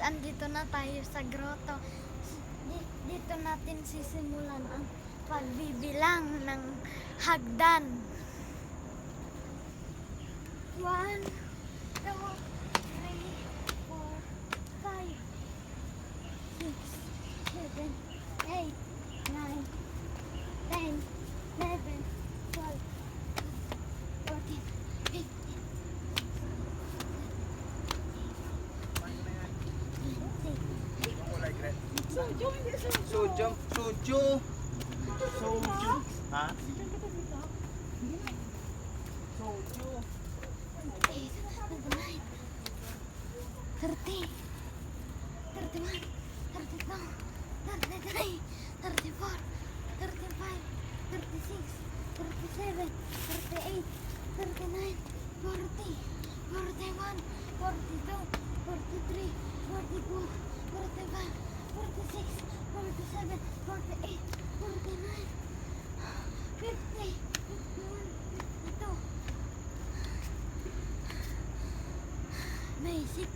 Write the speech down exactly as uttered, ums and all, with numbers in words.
Andito na tayo sa grotto. Di-, dito natin sisimulan ang pagbibilang ng hagdan. One, two, three, four, five, six, seven, eight, nine, ten, eleven, twelve, fourteen, fifteen. Soju, soju. Soju. Soju. Ha? Soju. Thirty. Thirty-one. Thirty-two. Thirty-three. Thirty-four, thirty-five, thirty-six, thirty-seven, thirty-eight, thirty-nine, forty, forty-one, forty-two, forty-three, forty-four, forty-five, forty-six, forty-seven, forty-eight, forty-nine, fifty, fifty-one, fifty-two. May sick.